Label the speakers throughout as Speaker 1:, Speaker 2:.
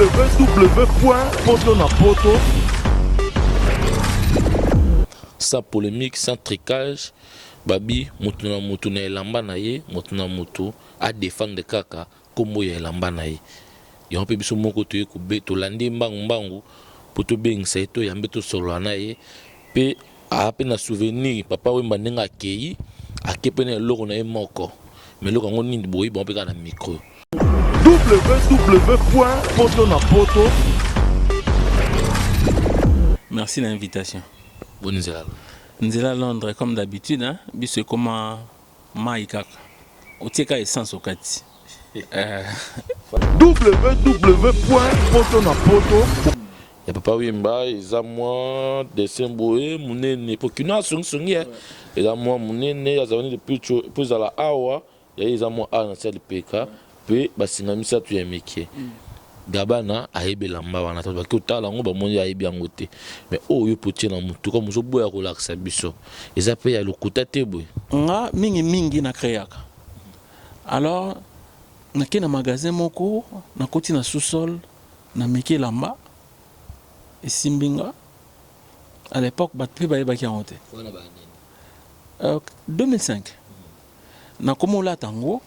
Speaker 1: www.poto na poto.
Speaker 2: Sans polemique, sans tricage, babi mutu na mutu na elamba na ye, mutu na mutu a defendre kaka kombo ya elamba na ye. Yango mpe biso moko toye kobe tolandi ye mbangu mbangu mpo tobengisa ye toyambe tosolola na ye mpe aa mpe na souvenir papa Wemba ndenge akei ake mpe na eloko na ye moko mais eloko yango nini boyebi bango mpe kaka na micro.
Speaker 1: www.potonapoto.
Speaker 3: Merci na invitation.
Speaker 2: Boni nzela.
Speaker 3: Nzela Londres comme d'habitude hein, biso ekoma mayi kaka. Otie ka essence okati.
Speaker 1: www.potonapoto.
Speaker 2: Ya papa Wemba eza mwa dessin boye munene po kino asongisongi eh. Eza mwa munene azalani depuis po ezala awa ya ye eza mwa awa na se ya lipeka pe basinga misatu ya mike. Gabana ayebi elamba wana te, bake kotala yango bamoni ayebi yango te mais oyo yo pe otie na mutu comme ozoboya kolakisa biso eza pe ya lokuta te boye?
Speaker 3: Nga mingi mingi na creaka alors nake na magasin moko nakoti na sous sol na meki elamba esimbi nga à l'epoque batu pe bayebaki yango te 2005 Nakoma olata yango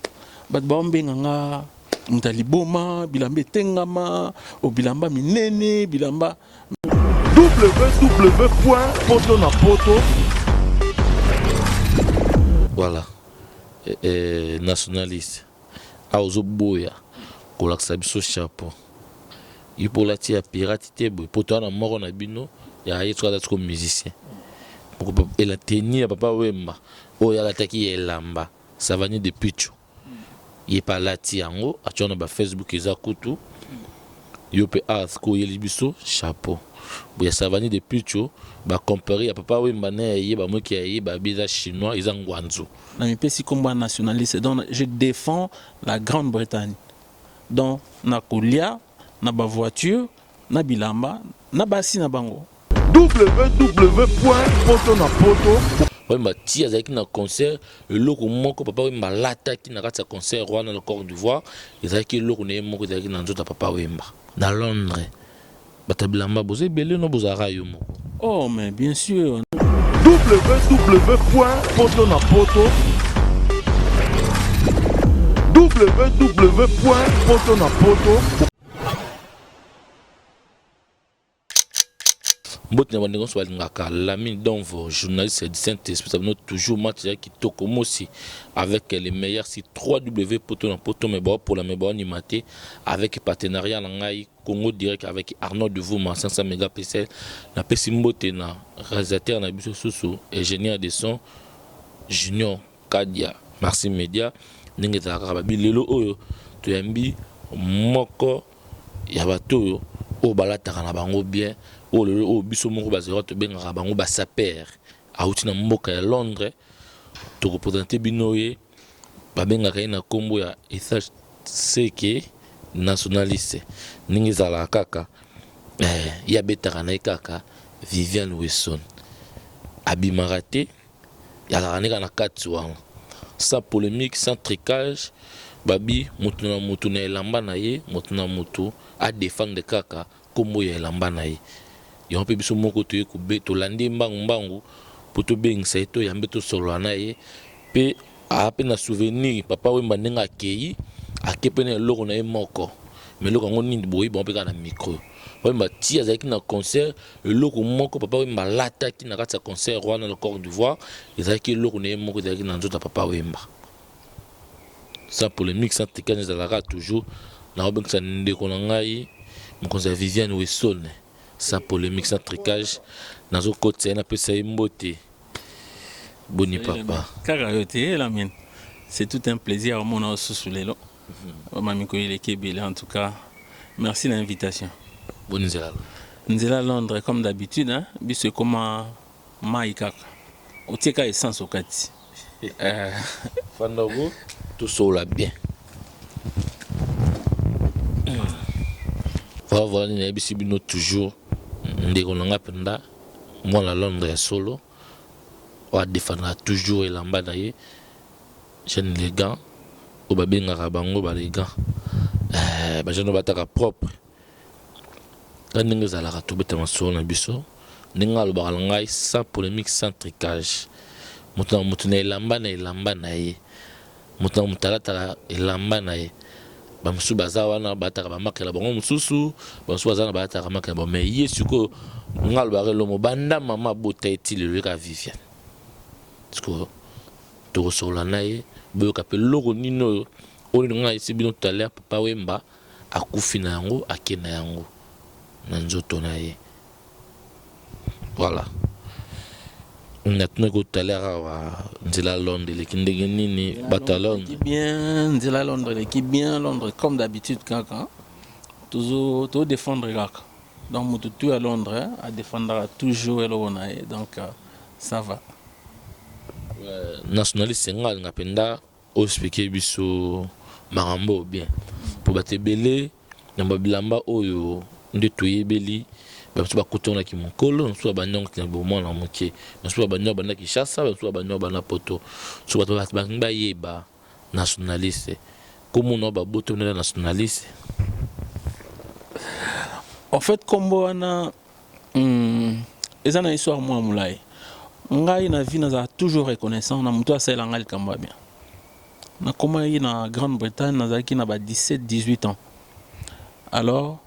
Speaker 3: bato baombenga nga moto ya liboma, bilamba etengama, o bilamba minene, bilamba
Speaker 1: www.potonapoto.
Speaker 2: Voilà eh, nationaliste awa ozoboya kolakisa biso chapeau yo mpo olati ya pirate te boye mpo toza na moko na bino ya ye soki aza siko musicien tenue ya papa Wemba oyo alataki ya elamba Savani de Picho ye pe alati yango atia na ba Facebook eza kutu yo pe awa sikoyo oyeli biso chapeau ya Savani de Picho ba compare ya papa Wemba na ya ye bamoki ya ye babi eza chinois eza ngwanzu.
Speaker 3: Na mipesi kombo ya nationaliste donc je defends la Grande Bretagne donc na kolia na ba voiture na bilamba na basi na bango.
Speaker 1: www.potonapoto.
Speaker 2: Wemba ti azalaki na concert eloko moko papa Wemba alataki na kati ya concert wana na Cote d'Ivoire ezalaki eloko na ye moko ezalaki na nzoto ya papa Wemba. Na Londres bato ya bilamba boza ebele no bozalaka yo moko?
Speaker 3: Oh mais bien sûr.
Speaker 1: www.potonapoto www.potonapoto.
Speaker 2: Mbote na bandeko nyonso balingaka Lamine Donvo, journaliste du Saint-Esprit, ça bino toujours match ya kitoko mosi avec les meilleurs si 3W poto na poto mais ba pour la mais ba animaté avec partenariat na ngai Congo direct avec Arnaud Devuma 500 mégapixels na pesi mbote na réalisateur na biso susu ingénieur de son Junior Kadia Merci Media ndenge ezalaka kaka babi lelo oyo toyambi moko ya bato oyo oyo balataka na bango bien oyo lelo oyo biso moko bazalaka tobengaka bango ba sapeur awuti na mboka ya Londres tokopresente bino ye babengaka ye na nkombo ya Issa Seke nationaliste ndenge ezalaka kaka eh, ye abetaka na ye kaka Viviane Wilson abimaka te Azalaka nde kaka na kati wana sans polemique sans tricage babi mutu na mutu na elamba na ye mutu na mutu a defendre kaka kombo ya elamba na ye yango pe biso moko toye kobe tolandi ye mbangu mbangu po tobengisa ye toyambe tosolola na ye pe aa pe na souvenir papa Wemba ndenge akeyi ake pe na eloko na ye moko mais eloko yango nini boyebi bango pe kaka na micro Wemba ti azalaki na concert Eloko moko papa Wemba alataki na kati ya concert wana na Cote d'Ivoire ezalaki eloko na ye moko ezalaki na nzoto ya papa Wemba. Sans polemique, sans tricage ezalaka toujours nakobengisa ndeko na ngai mokonzi ya Viviane Wesone sans polemique, sans tricage nazokotisa ye napesa ye mbote. Boni papa.
Speaker 3: Kaka yo te Lamine. C'est tout un plaisir omona yo susu lelo. Mami ko eleki ebele en tout cas. Merci na invitation.
Speaker 2: Boni nzela Londres.
Speaker 3: Nzela Londres comme d'habitude hein, biso ekoma mayi kaka. Otie ka essence okati.
Speaker 2: Fanda ko tosolola bien. Voilà voilà nini nayebisi bino toujours ndeko na nga mpenza mwana Londres ya solo oyo adefendaka toujours elamba na ye Jeune elegant oyo babengaka bango ba elegant eh, ba jeune oyo bataka propre. Ka ndenge ezalaka, tobeta masolo na biso ndenge alobaka na ngai, sans polémique, sans tricage. Moto na moto na elamba na elamba na ye, moto na moto alataka elamba na ye. Bamosusu baza wana balataka bamarque na bango, mosusu bamosusu baza na balataka marque na bango. Mais ye sikoyo, nga alobaka elomo banda mama abota ye ti lelo eka Viviane. Sikoyo tokosolola na ye, boyoka mpe eloko nini oyo oyo ngai nayesi bino tout à l'heure. Papa Wemba akufi na yango, ake na yango na nzoto na ye. Voilà, natunaki tout à l'heure awa, nzela Londres eleki ndenge nini, bato ya Londres?
Speaker 3: Bien, nzela Londres eleki bien. Londres, comme d'habitude, kaka tozo todéfendre kaka. Donc moto tu ya Londres adéfendaka toujours eloko na ye. Donc ça va.
Speaker 2: Nationaliste, nga alinga mpenza oexpliquer biso makambo oyo bien, mpo bato ebele na babilamba oyo nde toyebeli. Bamosusu bakutanaki mokolo mosusu, babandi yango na bomwana moke, mosusu babandi yango banda Kinshasa, bamosusu babandi yango banda Poto. So bato balingi bayeba nationaliste, komona oyo baboto nde nationaliste.
Speaker 3: En fait, kombo wana eza na histoire mwa molai. Ngai na vie nazala toujours reconnaissant na moto asalela ngai likambo ya bien. Nakomaki na Grande-Bretagne, nazalaki na ba 17 18 ans. Alors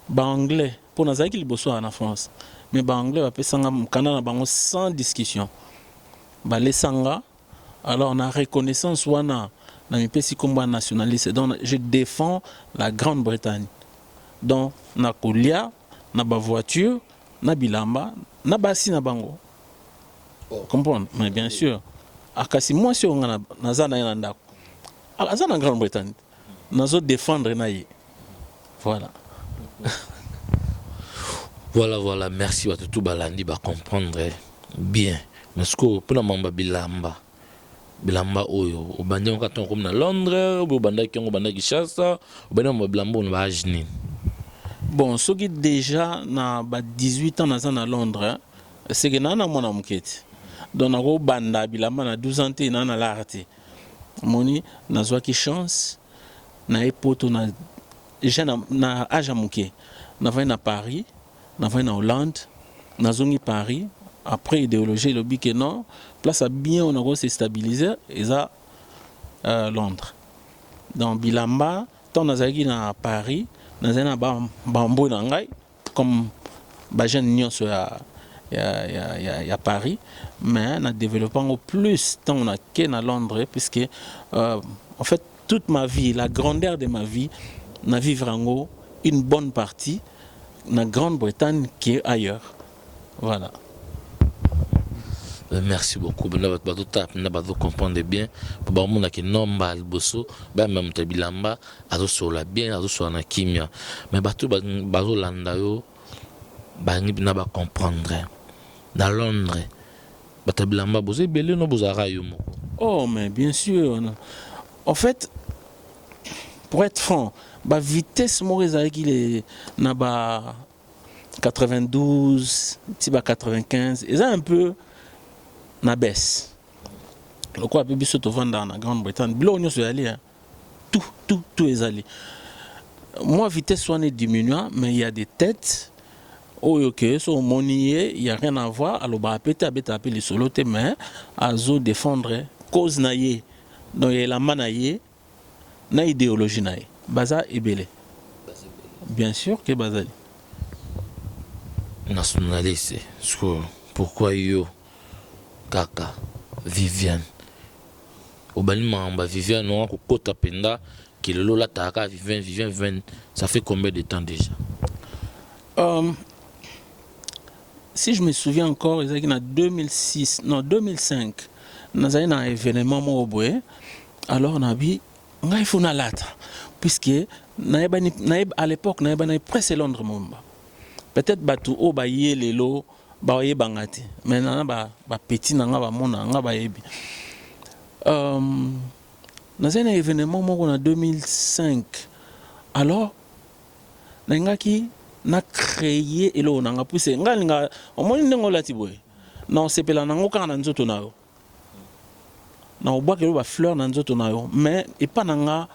Speaker 3: baanglais, mpo nazalaki liboso awa na France, mais baanglais bapesanga mokanda na bango sans discussion, balesanga. Alors na reconnaissance wana, na mipesi nkombo ya nationaliste. Donc je défends la Grande-Bretagne, donc na kolia, na bavoiture, na bilamba, na basi na bango. Oh. Comprendre? Mais bien sûr. Akasi mwasi oyo nga naza na ye na ndako aza na Grande-Bretagne, nazo défendre na ye. Voilà.
Speaker 2: Voilà, merci. Bato tu balandi, bacomprendre bien. Mais sikoyo, mpona mambo ya bilamba, bilamba oyo obandi yango kaka ntango okomi na Londres, obi obandaki yango obanda Kinshasa? Obandi mambo ya bilamba oyo na baage nini?
Speaker 3: Bon, soki déjà na ba 18 ans naza na Londres, seke naa na mwana moke te. Donc nakobanda bilamba na 12 ans te, naa na lara te. Omoni, nazwaki chance na ye Poto na déjà na age ya moke. Navandi na Paris, navandi na Hollande, nazongi Paris. Après, idéologie elobi ke non, place ya bien oyo nako se stabiliser eza Londres. Donc bilamba, ntango nazalaki na Paris, nazali na bambwe na ngai comme bajeune nyonso ya Paris, mais na développe yango plus ntango nake na Londres, puisque en fait toute ma vie, la grandeur de ma vie, na vivre yango une bonne partie na Grande-Bretagne qui est ailleurs. Voilà.
Speaker 2: Merci beaucoup. Bena bato bazotala mpenza, bazocomprendre bien, po bamonaki nomba liboso bayamba moto ya bilamba azosola bien, azosola na kimia. Mais bato bazolanda yo balingi mpena bacomprendre, na Londres bato ya bilamba boza ebele no bozalaka yo moko?
Speaker 3: Oh, mais bien sûr. En fait, pour être franc, ba vitesse moko ezalaki na ba 92 ti ba 95, eza un peu na baisse. Lokola mpe biso tovandaka na Grande-Bretagne, biloko nyonso ezali, hein. Tout, tout, tout ezali. Moi, vitesse wana ediminua, mais il y a des têtes oyo ke so omoni ye, y a rien à voir, alobaka pe te, abetaka mpe lisolo te, mais azo défendre cause na ye, donc elamba na ye na idéologie na ye. Baza ebele, bien sûr ke bazali.
Speaker 2: Nationaliste, sikoyo pourquoi yo kaka Viviane? Obandi makambo ya Viviane wana kokota mpenza kelelo, olataka kaka Viviane, Viviane, Viviane, ça fait combien de temps déjà?
Speaker 3: Si je me souviens encore, ezalaki na 2006, non, 2005. Nazali na événement moko boye. Alors nabi ngai fo nalata, puisque nayebani à l'époque, nayebani presque Londres mobimba. Peut-être bato oyo baye lelo bayebanga te, mais nana bapeti na nga bamona nga, bayebi. Nazali na événement moko na 2005. Alors nalingaki na créer eloko na nga, puisque ngai alingaka, omoni ndenge olati boye, na osepela nango kaka na nzoto na yo, na obwakeli bafleur na nzoto na yo, mais epa na nga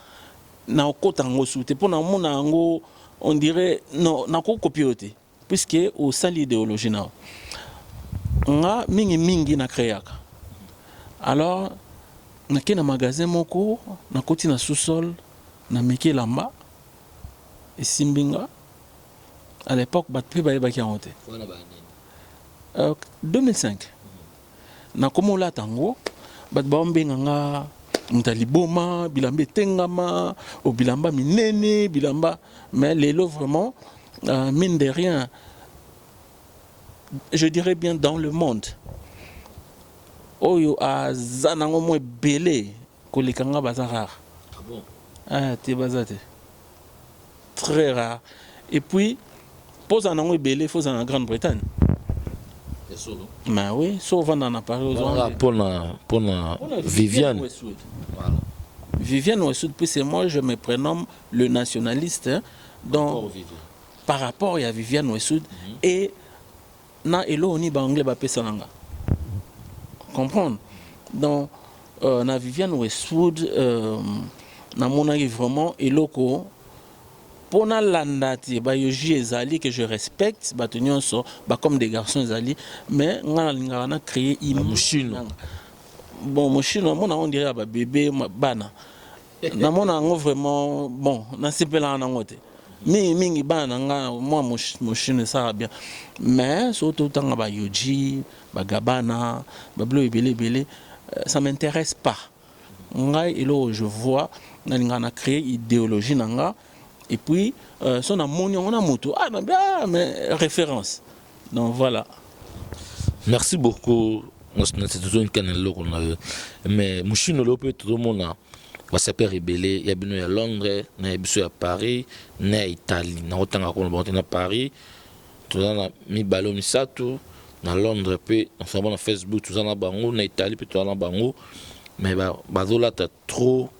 Speaker 3: na okota yango su te, mpo na omona yango. On dirait non, nakokopier yo te, puisque osali idéologie na yo. Nga mingimingi na créaka. Alors nake na magasin moko, nakoti na sous-sol, nameki elamba, esimbi nga. À l'époque, bato mpe bayebaki yango te. 2005 nakoma olata yango, bato baombenga nga moto ya liboma, bilamba etengama o bilamba minene, bilamba. Mais lelo vraiment, mine de rien, je dirais bien dans le monde oyo aza nango mwa ebele koleka nga, baza rare.
Speaker 2: Ah bon?
Speaker 3: Ah, te, baza te, très rare. Et puis mpo ozala nango ebele, faut ozala na Grande-Bretagne. Mais oui, so ovanda na Paris.
Speaker 2: Mpona Viviane.
Speaker 3: Voilà. Viviane Westwood, puis c'est moi, je me prénomme le nationaliste, hein. Donc par rapport à Viviane Westwood et na eloko nini baanglais bapesa na nga comprendre. Donc na Viviane Westwood, namonaki vraiment eloko mpo nalanda te. Bayoji ezali que je respecte bato nyonso, bacomme des garçons ezali, mais nga nalingaka na créer
Speaker 2: Moschino.
Speaker 3: Bon, Moschino namona on dirait ya babebe bana. Namona yango vraiment, bon, nasepelaka nango te mingimingi. Bana na nga mwa Moschino esalaka bien, mais soki totanga bayoji, bagabana, babilo ebele ebele, ça m'intéresse pas. Ngai eloko je vois, nalingaka na créer idéologie na nga. Et puis so namoni yango na moto, ah, nabi, ah, mais référence. Donc voilà.
Speaker 2: Merci beaucoup. Tozongi na eloko na yo, mais Moschino lelo mpe tozomona basapeurs ebele ya bino ya Londres, na ya biso ya Paris, na ya Italie. Nakotanga kuna bango te. Na Paris toza na mibale, misato. Na Londres mpe na Facebook toza na bango, na Italie mpe toza na bango, mais bazolata trop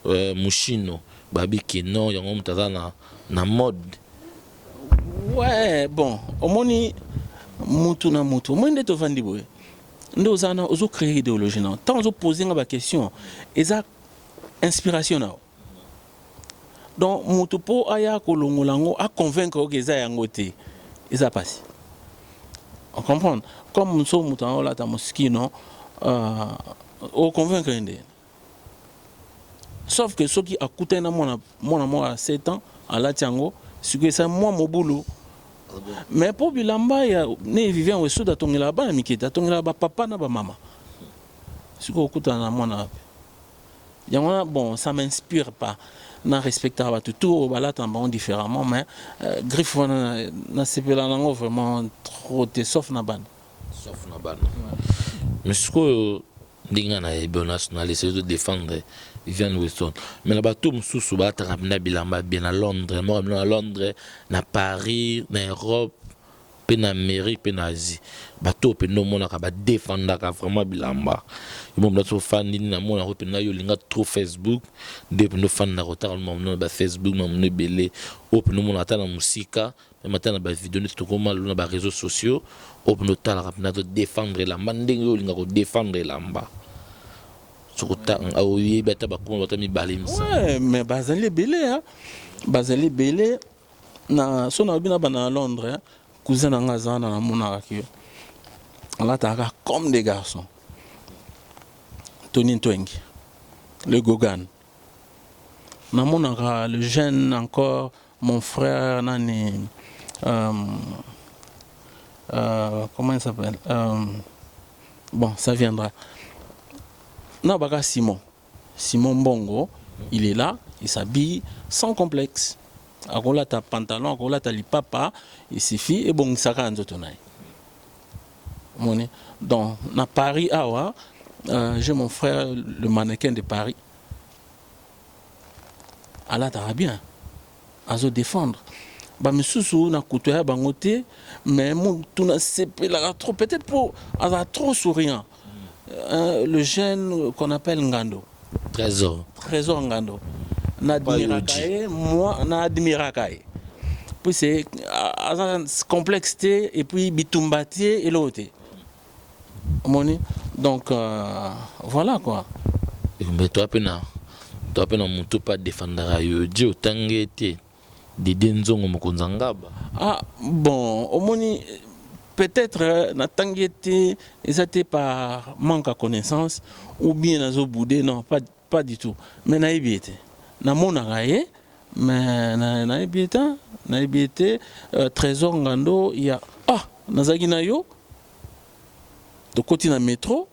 Speaker 2: Moschino. Babiki non, yango moto aza na mode.
Speaker 3: Ouais, bon, omoni mutu na mutu, omoni nde tovandi boye, nde oza na ozocréer idéologie na ntango ozopose nga baquestion, eza inspiration na yo. Donc mutu mpo aya kolongola yango, aconvaincre oke eza yango te, eza pasi ocomprendre. Comme so moto yango olata Moschino, oconvaincre nde, sauf que soki akutani na mwana mwana moko ya 7 ans alati yango, sikoyo esa mwa mobulu. Mais mpo bilamba ya ne Viviane Westwood, atongelaka bana mike te, atongelaka bapapa na bamama. Sikoyo okutana na mwana wapi yango wana? Bon, ça m'inspire pas. Na respectaka bato tout oyo balata na bango différemment, mais griffe wana nasepela nango vraiment trop te, sauf na bana.
Speaker 2: Sauf na bana. Mais sikoyo ndenge nayebi yo, nationaliste, ozodéfendre Viviane Westwood, mais na bato mosusu balataka na bilamba bien na Londres, moko bino na Londres, na Paris, na Europe mpe na Amérique mpe na Asie, bato oyo mpenza omonaka badefendaka vraiment bilamba yo mo mpenza, ofandi nini, namonaka mpenza yo olinga trop Facebook, nde mpenza ofandaka otaka mamono na bafacebook, mamono ebele oyo mpenza omonaka ata na mosika, même ata na bavideo neti tokoma lelo na baréseaux sociaux, oyo mpenza otalaka mpenza todéfendre elamba ndenge oyo olingaka kodéfendre elamba. Soki oyebi ata bakoma bata mibale, misala.
Speaker 3: Ouais, mais bazali ebele, hein? Bazali ebele. Na so nalobi na bana na Londres, hein? Cousin na nga aza wana, namonaka ke alataka comme des garçons, Tony Ntwengi, le Gogan. Namonaka le jeune encore, mon frère nani, comment il s'appelle, bon, ça viendra. Na baka Simon, Simon Mbongo, il est là, il s'habille sans complexe. Akolata pantalon, akolata lipapa, il suffit ebongisaka nzoto na ye. Omoni, donc na Paris awa, j'ai mon frère le mannequin de Paris, alataka bien, azodéfendre. Bamisusu na kutu ya bango te, mais mutu nasepelaka trop, peut-être po azala trop souriant, le jeune qu'on appelle Ngando.
Speaker 2: Trésor.
Speaker 3: Trésor Ngando, naadmiraka ye, moi naadmiraka ye, puis c'est aza complexe te, et puis bitumba te, eloko te. Omoni, donc voilà quoi.
Speaker 2: Mais toi mpe na motu mpe adefendaka yo di otangi te. Didier Nzongo mokonzi ya ngaba.
Speaker 3: Ah bon omoni peut-être natangi ye te eza te par manque ya connaissance ou bien nazo boude non pas, pas du tout mais nayebi ye te namonaka ye mais nayebi ye te nayebi ye te euh, Trésor Ngando ya ah nazalaki na yo tokoti na metro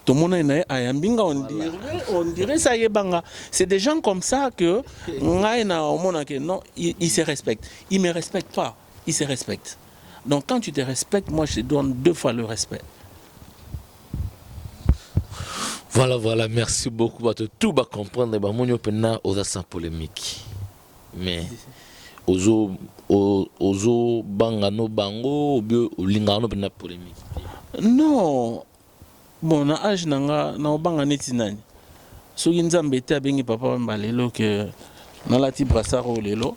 Speaker 3: tomonani na ye ayambi nga on dirait on dirait ça ayeba nga. C'est des gens comme ça que ngai na omona que non il se respecte, il me respecte pas, il se respecte. Donc quand tu te respectes, moi je te donne deux fois le respect.
Speaker 2: Voilà, voilà, merci beaucoup. Bato tout ba comprendre ba moni opena oza sans polémique. Mais ozo ozo banga no bango ou bien olingaka no pena polémique
Speaker 3: te? Non, bon na age na nga na obanga neti nani? Soki Nzambe te abengi papa Wemba lelo que nalati brassard oyo lelo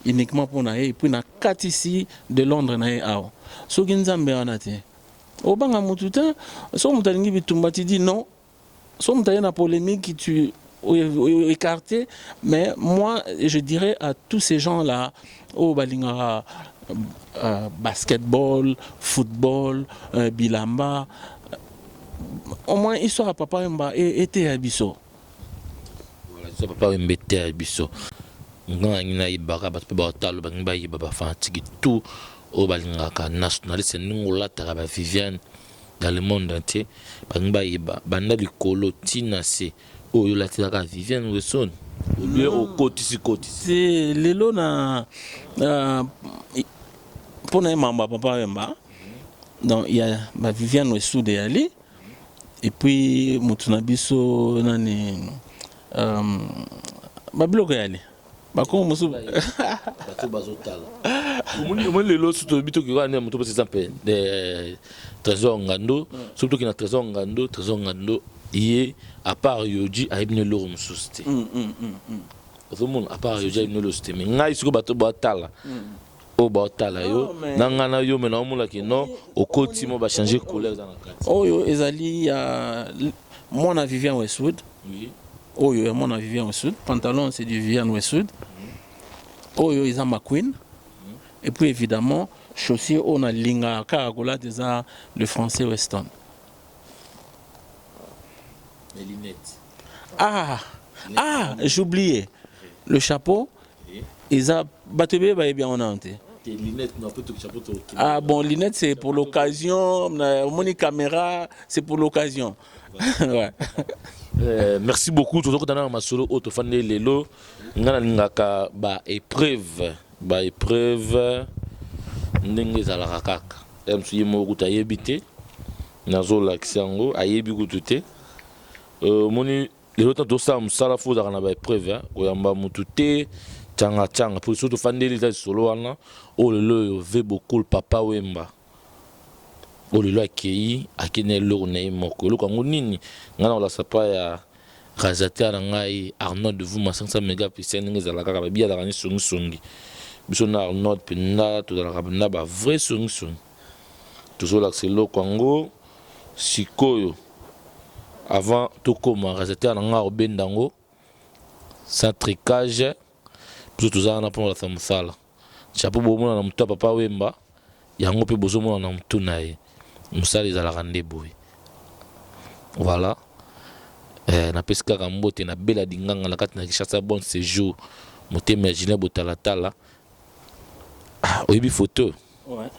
Speaker 3: uniquement mpo na ye et puis nakatisi de Londres na ye awa. Soki Nzambe wana te obanga mutu te, soki mutu alingi bitumba tu dis non. Soki moto aye na polemique tu écarter, mais moi je dirais à tous ces gens là oyo balingaka euh, basketball, football, euh, bilamba, au moins histoire ya papa Wemba eteya biso.
Speaker 2: Voilà, histoire papa Wemba eteya biso. Nga nalingi nayebaka bato mpe baotalo balingi bayeba bafanatiki tout oyo balingaka nationaliste ndenge olataka ba Viviane dans le monde entier balingi bayeba banda likolo ti na se oyo olatisaka Viviane Wesson ou bien okotisi kotisi
Speaker 3: te lelo na mpo na ye mambo ya papa Wemba donc ya ba Viviane Wesud eyali et puis motu na biso nani babiloko eyali bakongo mosusu
Speaker 2: bato bazotala omoni lelo soki toyebi toki kaka nde moto mpesi eza mpe trésor ngando soki toki na trésor ngando trésor ngando ye à part yoji ayebi na eloko mosusu te ozomona à part yoji ayebi na eloko mosusu te mais ngai sikoyo bato batala oyo baotala yo na ngai na yo me naomonaki non okoti mo bachange couleur eza na kati
Speaker 3: oyo ezali ya mwana Vivian Westwood oui. Oyo ya mwana Vivian Westwood pantalon c'est du Vivian Westwood oyo eza McQueen et puis évidemment chaussure oyo nalingaka kaka kolata eza le français Weston.
Speaker 2: Les lunettes.
Speaker 3: Ah ah j'oubliais le chapeau eza bato ebele bayebi yango nano te. Ah bon, lunettes c'est pour l'occasion, omoni caméra c'est pour l'occasion. Ouais.
Speaker 2: Merci beaucoup tozokutana na masolo oyo tofandi lelo ngai nalingaka ba épreuve ba épreuve ndenge ezalaka kaka ya mosu ye moko kutu ayebi te nazolakisa yango ayebi kutu te omoni lelo ntango tosala mosala fo ozalaka na ba épreuve koyamba motu te tianga tianga mpo soki tofandeli eza lisolo wana oyo lelo oyo ve bokul papa Wemba oyo lelo akei akei na eloko na ye moko eloko yango nini ngai na kolasa pa ya réalisateur na ngai Arnold Vuma 500 mega pc ndenge ezalaka kaka babi azalaka ni songisongi biso na Arnold mpenza tozalaka mpenza ba vrai songisongi tozolakisa eloko yango sikoyo avant tokoma réalisateur na ngai akobenda yango sans tricage biso toza wana mpona kolakisa mosala chapeau bomona na motu ya papa Wemba yango mpe bozomona na motu na ye mosala ezalaka nde boye voilà. Napesi kaka mbote na Bela Dinganga na kati na Kinshasa bon séjour motema ya Julien Botalatala ah, oyebi photo.
Speaker 3: Ouais.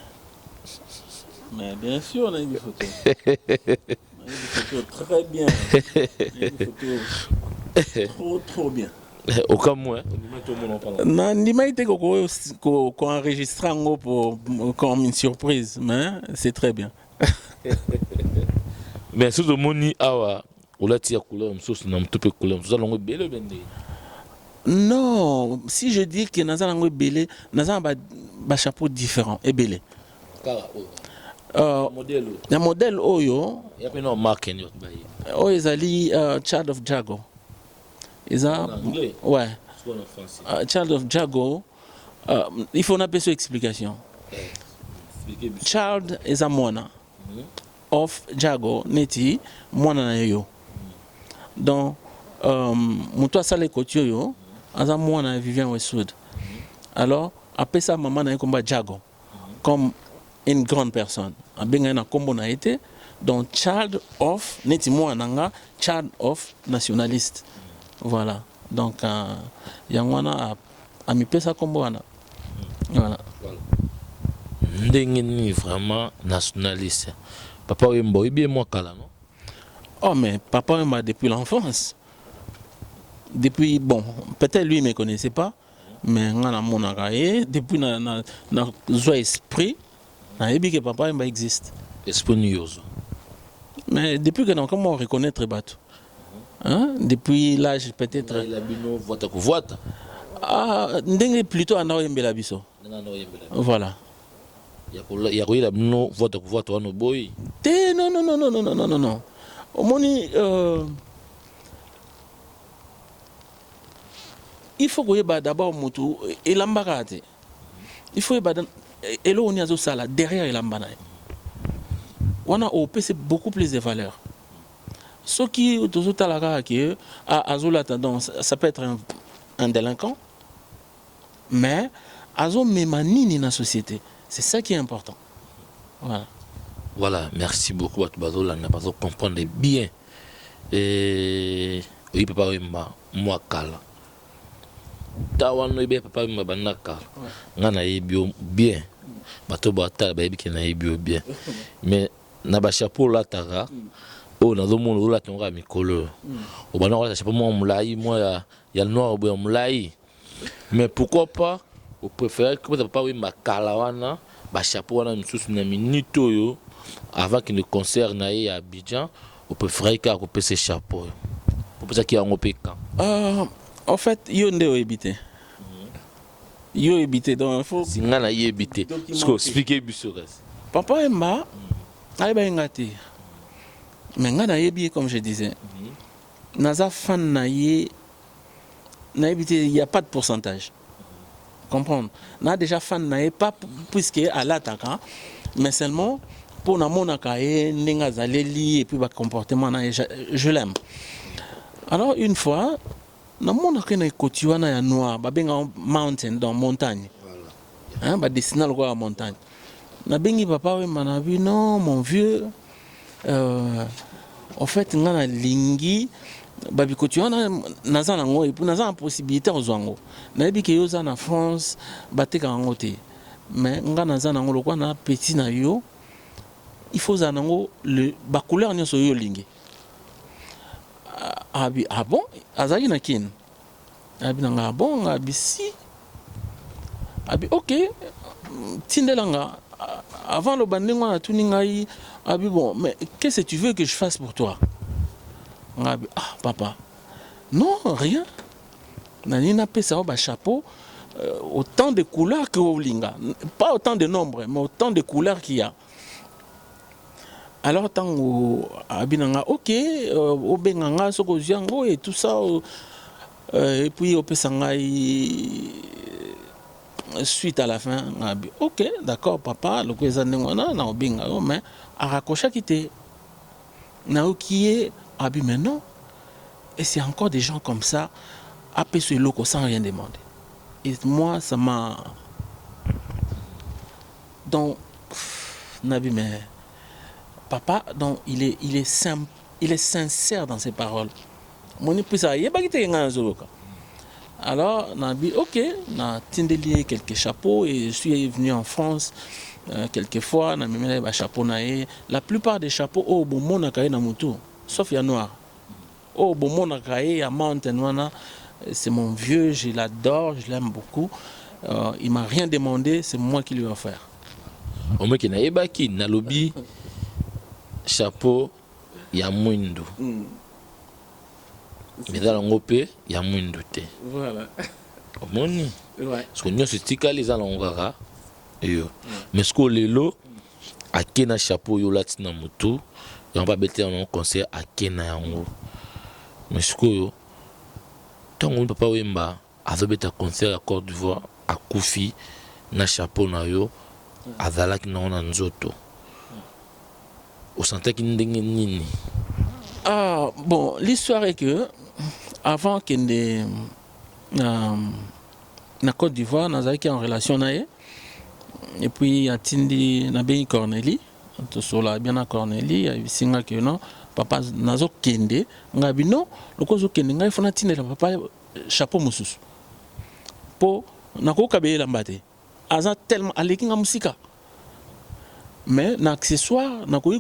Speaker 3: Mais bien sûr, on a une photo. On a une photo très bien. On a une photo trop, trop bien.
Speaker 2: Okamwe
Speaker 3: nandimaki te koenregistre yango pour comme une surprise, mais c'est très bien.
Speaker 2: Mais soki tomoni awa olati ya couleur mosusu na motu mpe couleur mosusu alongo ebele obe ndenge.
Speaker 3: Non, si je dis que naza nango ebele, naza na bachapeau différent ebele.
Speaker 2: Kaka oyo modèle oyo
Speaker 3: na modèle oyo
Speaker 2: ya mpe na marque nini bato bayebi
Speaker 3: oyo ezali Child of Jago eza
Speaker 2: En anglais?
Speaker 3: Ouais.
Speaker 2: Soit en français.
Speaker 3: Child of Jago, il faut napesa explication.
Speaker 2: Expliquer biso.
Speaker 3: Child eza mwana, of Jago neti mwana na yo. Donc moto asala ekoti oyo aza mwana ya Vivian Westwood. Alors apesa mama na ye kombo ya Jago comme une grande personne. Abenga ye na kombo na ye te. Donc child of neti mwana na nga child of nationaliste. Voilà. Donc euh, yango wana amipesa kombo wana. Voilà.
Speaker 2: Ndenge nini vraiment nationaliste? Papa Wemba oyebi ye mwa kala non?
Speaker 3: Oh mais Papa Wemba depuis l'enfance. Depuis bon, peut-être lui il me connaissait pas, mais nga namonaka ye depuis na na na zwa esprit nayebi que Papa Wemba existe.
Speaker 2: Esprit nini yo ozwa?
Speaker 3: Mais depuis que nakoma reconnaître bato. Hein? Depuis l'âge peut-être.
Speaker 2: La bino voata ko voata.
Speaker 3: Ah, ndenge plutôt anda oyembela biso.
Speaker 2: Ndenge anda oyembela.
Speaker 3: Voilà.
Speaker 2: Ya koyela bino voata ko voata wana oboyi.
Speaker 3: Te non non non non non non non non. Omoni euh, il faut koyeba d'abord mutu elamba kaka te. Il faut yeba eloko nini azosala derrière elamba na ye. Wana opesi beaucoup plus de valeur. Soki tozotala kaka ke azolata donc ça peut être un délinquant mais azomema nini na société, c'est ça qui est important. Voilà.
Speaker 2: Voilà, merci beaucoup bato bazolanda bazo comprendre bien. Et oyi papa Wemba mwa kala. Ta wana oyebi papa Wemba banda kala. Nga nayebi yo bien. Bato batala bayebi ke nayebi yo bien. Mais na ba chapeau olataka oyo nazomona ozolata yango kaka mikolo oyo obanda kolata chapeau mwa molai mwa ya, ya noir boye ya molai mais pourquoi pas opréféré kopesa papa Wemba kala wana ba chapeau wana misusu na minute oyo avant kende concert na ye ya Abidjan opréféré kaka kopesa chapeau oyo opesaki yango mpe quand?
Speaker 3: En fait yo nde oyebi te, yo oyebi te, donc il faut
Speaker 2: si nga nayebi te siko explique biso kasi.
Speaker 3: Papa Wemba ayebaki nga te, mais nga nayebi ye. Comme je disais, naza fan na ye, nayebi te, il y a pas de pourcentage, comprendre. Na déjà fan na ye pas puisque alataka, mais seulement mpo namonaka ye ndenge azaleli et puis bacomportement na ye, je l'aime. Alors une fois namonaka ye na ekoti wana ya noir, babengaka mountain, dans montagne, hein, badessina lokola ya montagne. Nabengi Papa Wemba na bino, mon vieux, en fait nga nalingi babikoti wana, naza nango et puis naza na possibilité ya kozwa yango. Nayebi ke yo oza na France, batekaka yango te, mais nga naza nango lokola na petit na yo. Il faut ozala nango bacouleur nyonso oyo olingi. Abi ah bon, azalaki na Kine. Abi na nga ah bon, nga abi si, abi ok, tindela nga. Avant loba ndenge wana, atuni ngai, abi bon, mais qu'est-ce que tu veux que je fasse pour toi? Nga abi ah papa, non, rien, nani napesa yo bachapeau autant de couleurs que olinga, pas autant de nombre mais autant de couleurs qu'il y a. Alors ntango abi na nga ok, obenga nga soki ozwi yango et tout ça, et puis opesa ngai suite à la fin. Nga abi ok, d'accord papa, loko eza ndenge wana na obenga yo. Mais araccrochaki te. Nayoki ye abi mais non, et c'est encore des gens comme ça, apesa eloko sans rien demander. Et moi ça m'a donc pff, nabi mais papa, donc il est simple, il est sincère dans ses paroles. Moni puis ayebaki te ngai nazoloka. Alors nabi ok, natindeli ye quelques chapeaux et je suis venu en France quelquefois, namemela ye bachapeau na ye. La plupart des chapeaux oyo bomonaka ye na motu, sauf ya noir oyo bomonaka ye ya mountain wana, c'est mon vieux, je l'adore, je l'aime beaucoup. Il m'a rien demandé, c'est moi qui lui ai offert.
Speaker 2: Omoki nayebaki nalobi chapeau ya mwindu, eza nango mpe ya mwindu te.
Speaker 3: Voilà.
Speaker 2: Omoni?
Speaker 3: Ouais.
Speaker 2: Parce que nyonso etikali eza nango kaka yo. Mais sikoyo lelo ake na chapeau oyo olati na motu yango, babeti yango concert, ake na yango. Mais sikoyo ntango Papa Wemba azobeta concert ya Côte d'Ivoire, akufi na chapeau na yo azalaki nango na nzoto, osantaki ndenge nini?
Speaker 3: Ah, bon, l'histoire est que avant kende Na Côte d'Ivoire, nazalaki en relation na ye. Et puis atindi, nabengi Cornélie, tosola bien na Cornélie, ayebisi nga ke non, papa nazokende. Ngai bino lokola ozokende, ngai fo natindela papa chapeau mosusu, mpo nakoki elamba te, aza tellement aleki nga mosika, mais na accessoire nakoki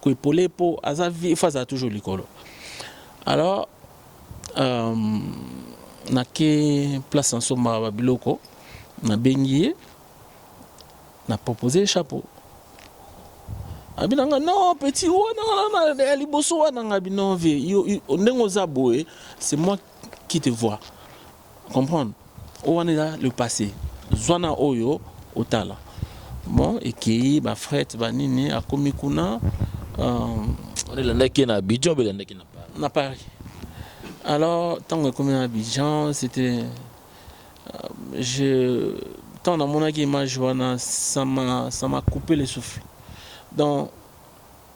Speaker 3: koépauler mpo aza vie, fo azala toujours likolo. Alors nake place nasombaka babiloko, nabengi ye, na propose chapeau. Abi nanga: "Non petit, wana ya liboso wana." Nga bi: "Non vieux, ndenge oza boye, c'est moi qui te vois comprendre. Oyo wana eza le passé, zwa na oyo otala." Bon, ekei bafret banini, akomi kuna.
Speaker 2: Elandaki na Abidjan obe elandaki na Paris?
Speaker 3: Na Paris. Alors ntango ekomi na Abidjan, c'était je ntango namonaki image wana, ça m'a coupé le souffle. Donc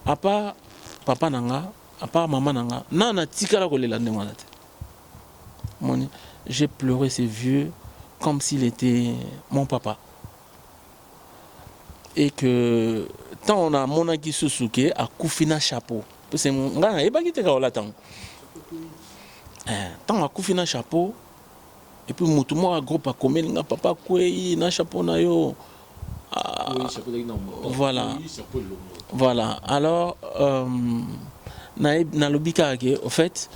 Speaker 3: à part papa na nga, à part mama na nga, na natikala kolela ndenge wana te. Moni, j'ai pleuré ce vieux comme s'il était mon papa. Et que ntango namonaki susu ke akufi na chapeau, parce ngai nayebaki te kaola ntango ntango akufi na chapeau. Et puis motu moko ya groupe akomeli nga: "Papa akwei na chapeau na yo." Ah, voilà. Alors nalobi kaka ke au fait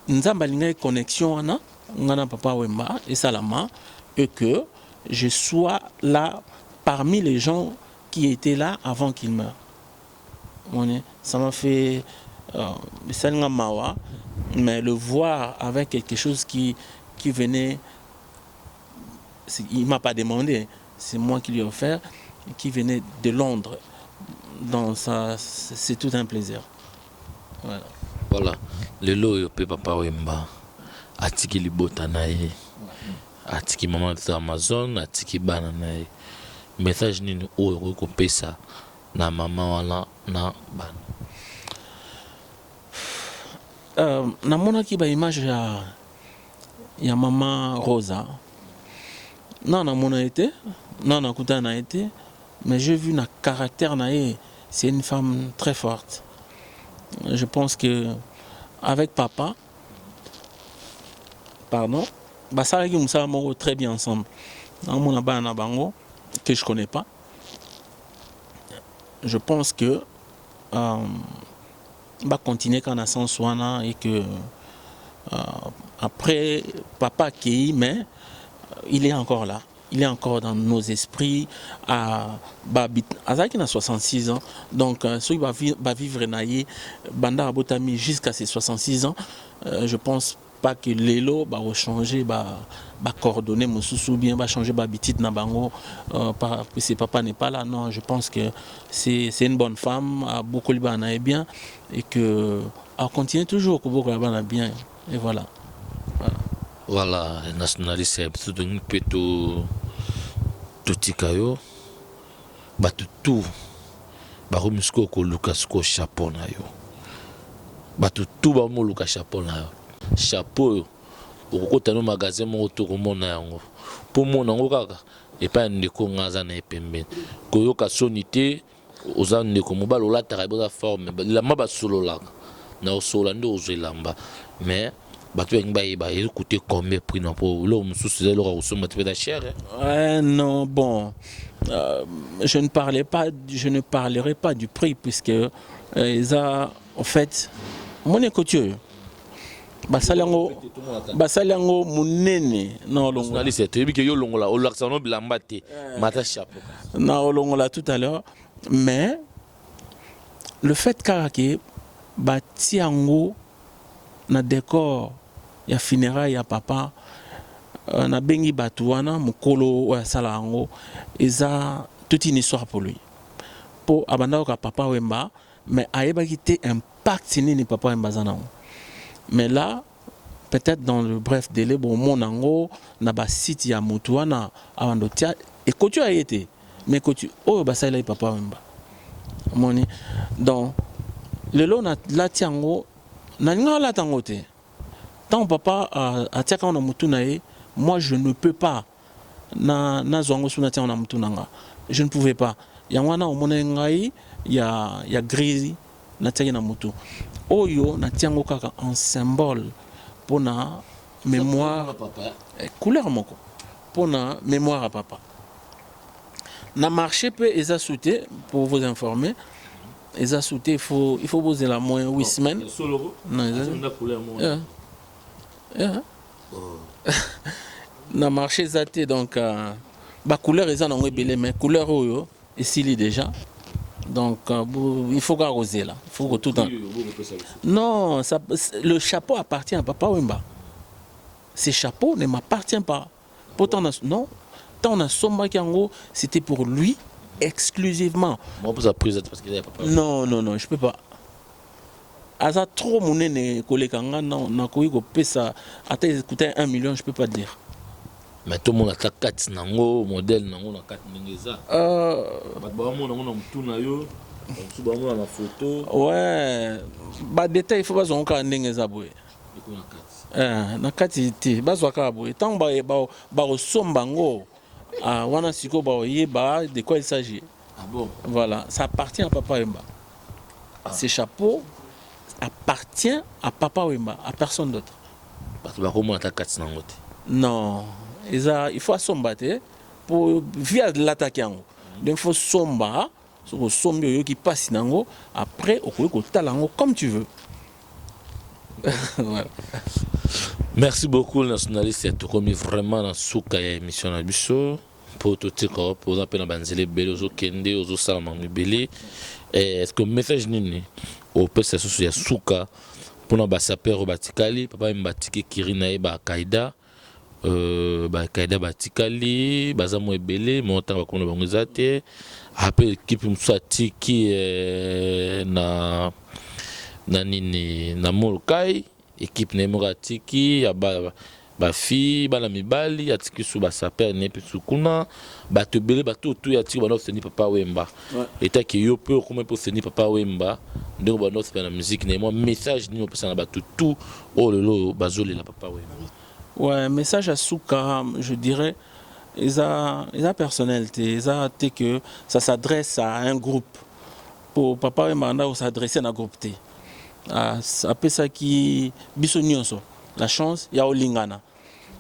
Speaker 3: Nzambe alingaki connexion wana nga na papa Wemba esalama et que je sois là parmi les gens qui étaient là avant qu'il meure. Ça m'a fait euh, mawa, mais le voir avec quelque chose qui venait, il m'a pas demandé, c'est moi qui lui ai offert, qui venait de Londres. Donc ça, c'est tout un plaisir. Voilà.
Speaker 2: Voilà. Lelo oyo mpe papa Wemba atiki libota na ye, atiki mama na Amazon, atiki bana na ye. Message nini oyo okoki kopesa na mama wana na bana?
Speaker 3: Namonaki baimage ya mama Rosa. Na namona ye te, na nakutana na ye te, mais j'ai vu na caractère na ye, c'est une femme très forte. Je pense que avec papa, pardon, basalaki mosala moko très bien ensemble. Naomona bana na bango que je connais pas, je pense que bacontinue kaka na sens wana et que après papa akei, mais il est encore là, il est encore dans nos esprits. Azalaki na 66 ans, donc soki bavivre na ye banda abotami jusqu'à ses 66 ans, je pense pas que lelo bakochanger bacoordonnées mosusu ou bien bachanger bahabitude na bango parce que papa n'est pas là. Non, je pense que c'est une bonne femme, abokoli bana na ye bien et que acontinue toujours kobokola bana bien et voilà.
Speaker 2: Voilà, voilà. Nationaliste, biso tolingi mpe totika yo. Bato tu bakomi sikoyo koluka sikoyo chapeau na yo. Bato tu bakomi koluka chapeau na yo. Chapeau oyo okokota no magasin moko to komona yango, mpo mona yango kaka epai ya ndeko nga aza na ye pembeni. Koyoka soni te, oza ndeko mobali, olataka boza forme elamba, basololaka na osolola nde ozwa elamba. Mais bato balingi bayeba ecoûter combien prix na, mpo eloko mosusu eza eloko ya kosomba te, mpe eza cher.
Speaker 3: Ouais, non, bon, je ne parlerai pas du prix puisque eza, en fait, moni ekoti oyo basali yango monene na olongola.
Speaker 2: Journaliste, toyebi ke yo olongola, olakisa no bilamba te, mata chapeau.
Speaker 3: Na olongola tout à l'heure, mais le fait kaka ke batia yango na décor ya funérailles ya papa, nabengi bato wana, mokolo oyo asala yango, eza toute une histoire pour lui, mpo abanda koka papa Wemba, mais ayebaki te impact nini papa Wemba aza nango. Mais là, peut-être dans le bref délai, bomona yango na basite ya motu wana abanda otia ekoti oyo aye te, mais ekoti oyo basalelaki papa Wemba. Omoni, donc lelo nalati yango, nalinga alata yango te. Ntango papa atiaka yango na motu na ye, Moi, je ne peux pas na nazwa yango so natia yango na mutu na nga. Je ne pouvais pas. Yango wana omonaki ngai ya gris natiaki na mutu. Oyo natia yango kaka en symbole mpona mémoire, couleur moko mpona mémoire ya papa. Na marché mpe eza su te, pour vous informer, eza su te. Il faut bozela moins 8 semaines. Non, eza yeah. Na marché eza te. Donc bacouleur eza nango ebele, mais couleur oyo esili déjà. Donc il faut kaka kozela, il faut kotuta. Non, ça, le chapeau appartient à Papa Wemba. Ce chapeau ne m'appartient pas. Pourtant non, tant nasombaki yango, c'était pour lui exclusivement.
Speaker 2: Moi, pour sa prise, parce qu'il y a papa.
Speaker 3: Non, non, non, je peux pas. Aza trop monene koleka nga. Non, nakoki kopesa ata ekuta 1 million, je peux pas dire.
Speaker 2: Mais tout le monde ata kati nango, modèle nango na kati ndenge eza, bato baomona yango na motu na yo, mosusu baomona na photo.
Speaker 3: Ouais, badétail, il faut bazwa yango kaka ndenge eza boye.
Speaker 2: Eko na kati.
Speaker 3: Na kati te, bazwa kaka boye. Ntango bakosomba yango, ah, wana sikoyo bakoyeba de quoi il s'agit.
Speaker 2: Ah bon?
Speaker 3: Voilà, ça appartient à Papa Wemba. Ce chapeau appartient à Papa Wemba, à personne d'autre.
Speaker 2: Bato bakomona ata kati nango te?
Speaker 3: Non, eza, il faut asomba te po vi alataki yango. Donc il faut somba. Soki osombi, oyoki mpasi nango, après okoki kotala yango comme tu veux. Voilà.
Speaker 2: Merci beaucoup, nationaliste. Tokomi vraiment na suka ya émission na biso mpo totika mpo oza mpe na banzela ebele, ozokende, ozosala makambo ebele. Est ce que message nini opesa susu ya suka mpona basapeur oyo batikali? Papa Wemba batiki kiri na ye, bakaida, bakaida batikali, baza mwa ebele mo ntango bakomona bango eza te. Ape ekipe mosusu atiki na nini, na Molokai, équipe na ye moko atiki ya bafille, bana mibali, atiki su basapeur na ye mpe su kuna bato ebele, bato oyo tu atiki banda oseni Papa Wemba. Etaki yo mpe okoma mpe oseni Papa Wemba ndenge banda osepela na musique na ye, mwa message nini opesa na bato tu oyo lelo oyo bazolela Papa Wemba?
Speaker 3: Ouais, message à suka, je dirais, eza personnel te, eza te que ça s'adresse à un groupe. Po Papa Wemba anda s'adresser na groupe te. Apesaki biso nyonso la chance ya olingana.